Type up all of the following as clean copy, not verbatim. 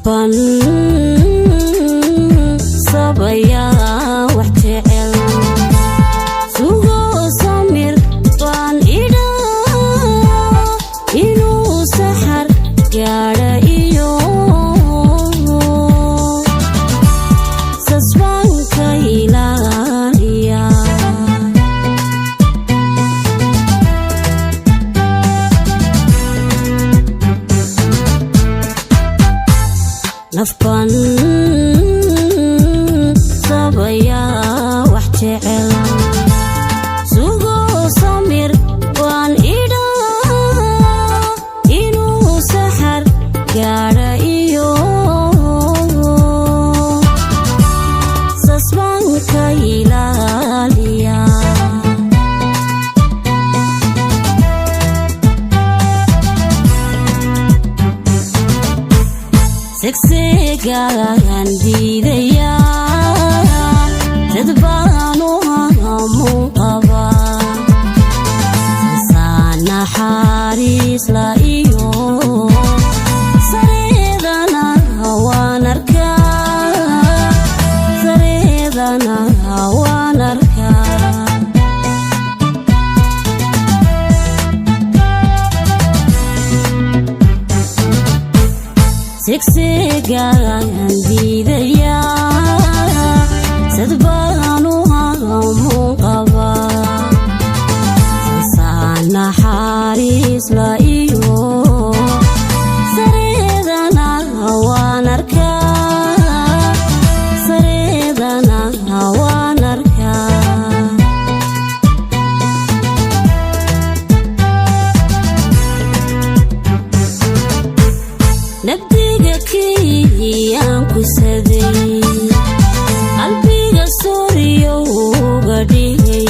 Nafban sabayaa wax jecel, sugo samir baan idhaa inuu saxar gaadha iyo sasbanka ilaaliya. Nafban sabayaa wax jecel, sugo samir waan idhaa inuu saxar gaadha iyo sasbanka ilaaliya. Segsegaan diidayaa, dad baanu hamuun qabaa, sasaan naxariis la iyo sareedana waan arkaa, sareedana waan arkaa. Segsegaan diidayaa, sad baanu hamuun qabaa, sasaan naxariis la iyo sareedana waan arkaa, sareedana waan arkaa. Nabdiga kiyaan ku saday, qalbiga sooriyo uga dhigay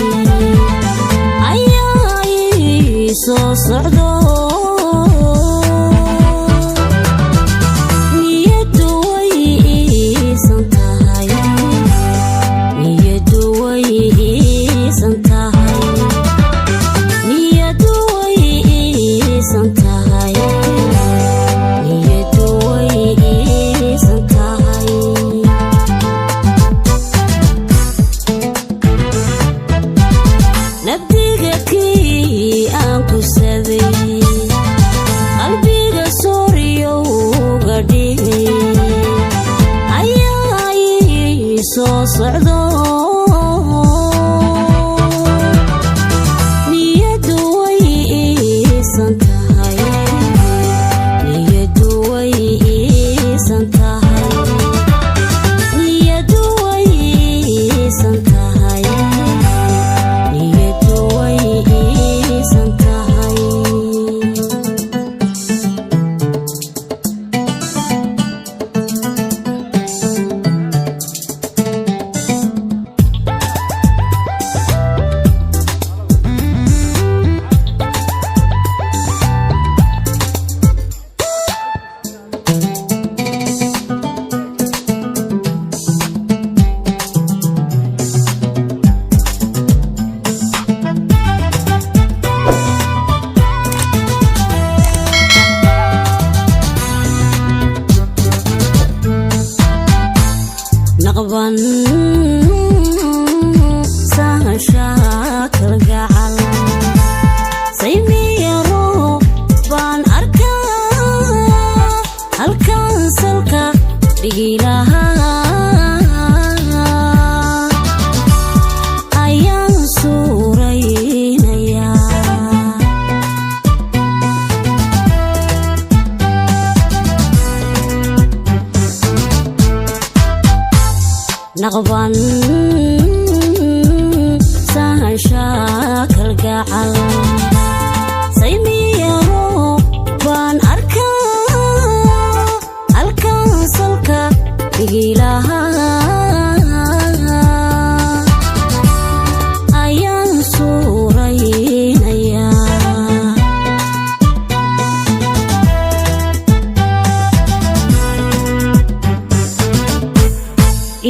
ayaa ii soo socdo. Niyaddu way iisan tahay, niyaddu way iisan tahay, niyaddu way iisan tahay, niyaddu way iisan tahay. Nabdiga kii aan ku saday, qalbiga sooriyo uga dhigay ayaa ii soo socdo. Niyaddu way iisan tahay, niyaddu way iisan tahay, niyaddu way iisan tahay, niyaddu way iisan tahay. Naqban sahashaa kalgacal saymiyaro baan arkaa, halkan salka dhigi lahaa ayaan suuraynayaa. Naqban sahashaa kalgacal saymiyaro baan arkaa, halkan salka dhigi lahaa ayaan suuraynayaa.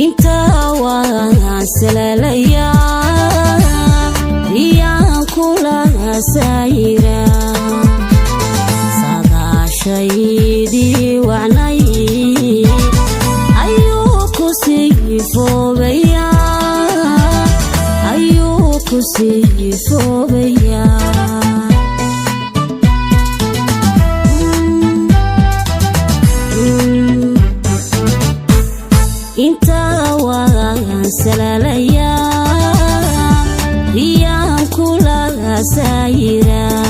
Intaa waan salalayaa, iyaan kula sayra sadaashaydii wacnay. foobayaa, ayuu ku sii foobayaa. Intaa waan salaalayaa, riyaan kula saayiraa,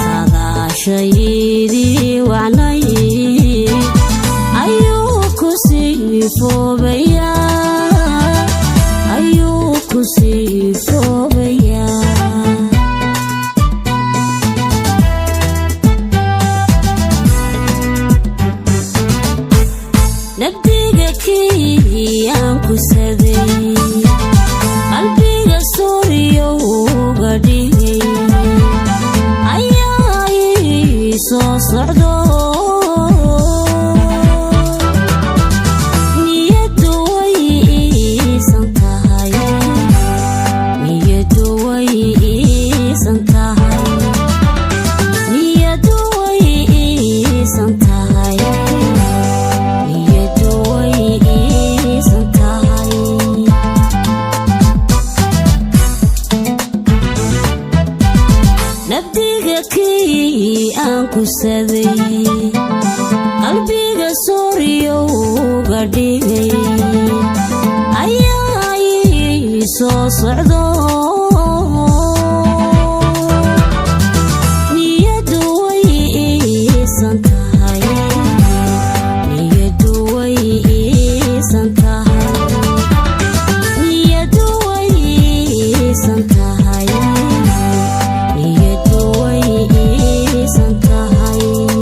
sadaashaydii wacnay ayuu ku sii foobayaa, ayuu ku sii foobayaa. Nabdiga kii aan ku saday, qalbiga suuriyo uga dhigay, ayaa ii soo socdo. Niyaddu way iisan tahay, niyaddu way iisan tahay, niyaddu way iisan tahay, niyaddu way iisan tahay. Nabdiga kii aan ku saday, qalbiga sooriyo uga dhigay, ayaa ii soo socdo.